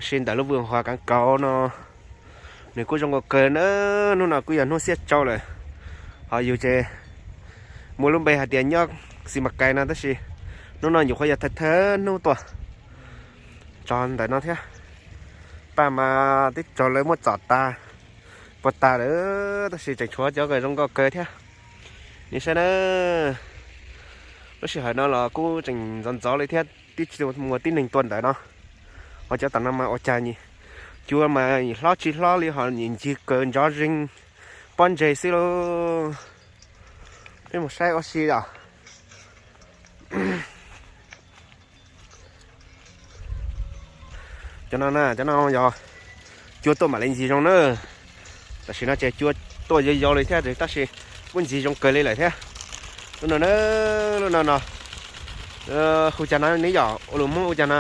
Tab sis ntawm lub vwm hauv Kav Kaus no nws kuj zoo nkauj kawg na. Hnub no kuj yog hnub xiab tsau lawm, ho yus ces muaj lub npe hais tias nyob Xis Mas Kais no, tab sis hnub no nyuam qhuav yog thawj thawj hnub tuaj txog ntawm no thiab. Paj mas twb raug lawv muab txhom tas, puas tas lawm, tab sis tseem tshuav cov zoo nkauj kawg thiab. Nej saib na, lub sij hawm no los kuj tseem ntxov ntxov li thiab, twb tsis muaj tib neeg tuaj ntawm no. Ho cov tom no mas ua cas cua mas hlob tsis hlob li, ho ncig kawg ntsoov zeeg pob ntseg xwb lauj. Peb mus saib ua si os. Cov no na, cov no yog cua tuaj mam li ncig zoo na. Tam sim no ces cua tuaj yau yau li thiab, tab sis kuj ncig zoo kawg li lawm thiab. Lub no na, lub no no hu cas no ne yom, ua lus Hmoob hu cas no?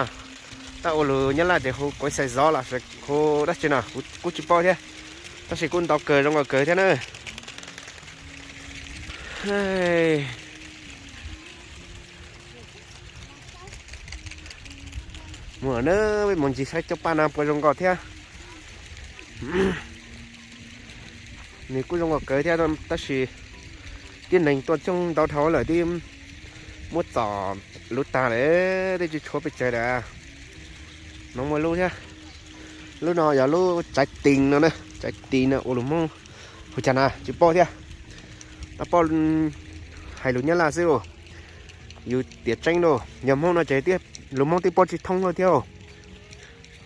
Tab ua lus Nyab Laj ces hu kuav xais zov los sis hu dab tsi no kuv kuj tsis paub thiab, tab sis kuj ntau kawg zoo nkauj kawg thiab na. Mus na, peb mus ncig saib cov paj no puas zoo nkauj thiab. Nws kuj zoo nkauj kawg thiab, tab sis tib neeg tuaj coob ntau dhau lawm, twb muab txhom lub tag lawm, twb tsis tshuav pes tsawg lawm. No muaj lub thiab, lub no yog lub tsaiv tis no na, tsaiv tis no ua lus Hmoob hu cas na tsis paub thiab. Tab paub hais lus Nyab Laj xwb lauj. Yus tiam tseeb lauj, yog Hmoob no ces lus Hmoob twb paub tsis thoob thiab,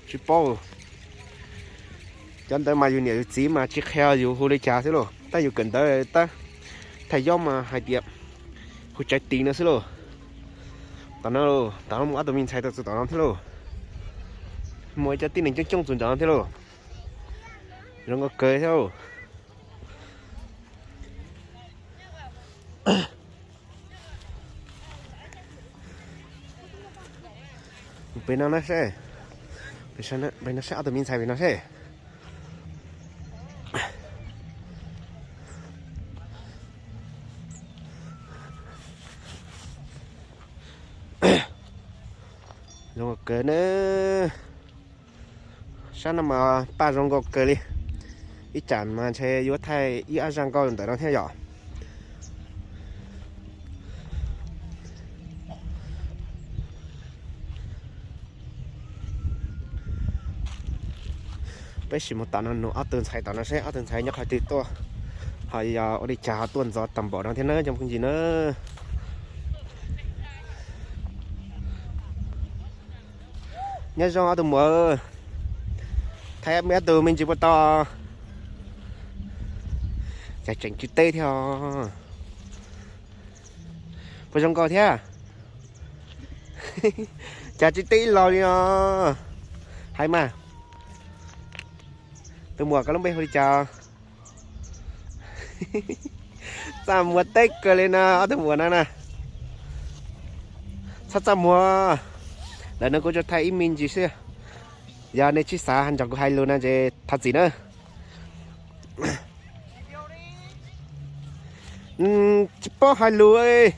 tsis paub. Cov ntawd mas yus niam yus txiv mas tsis qhia yus hu li cas xwb lauj, tab yus kawm ntawv tab thaij yob mas hais tias hu tsaiv tis no xwb lauj. Tom no, tom no muaj ob tug me ntxhais tuaj txog tom no thiab lauj, muaj ib cov tib neeg coob coob txog tom no thiab lauj. Zoo nkauj kawg thiab. Pem no na seb, pem no seb ob tug me ntxhais pem no seb. Zoo kawg na. Sab no mas paj zoo nkauj kawg li. Ib tsam mas ntshe yuav thaij ib ob zaj nkauj ntawm no thiab yom. Peb sim mus tom no nug ob tug ntxhais tom no seb ob tug ntxhais nyob qhov twg tuaj, ho yog ua li cas ho tuaj ntxov tag npaum no thiab na cov phooj ywg na. Nyob zoo ob tug muam, thaij ob tug me ntsis puas tau? Cas tseem tsis teb thiab. Puas zoo nkauj thiab? Cas tsis teb ib los li os? Hais mas, tus muam koj lub npe hu li cas? Txaj muag teb kawg li na ob tug muam no na. Txhob txaj muag, lawv no kuv tsuas thaij ib me ntsis xwb. Yog nej tsis xav nrog kuv hais lus no ces thov txim na. Tsis paub hais lus.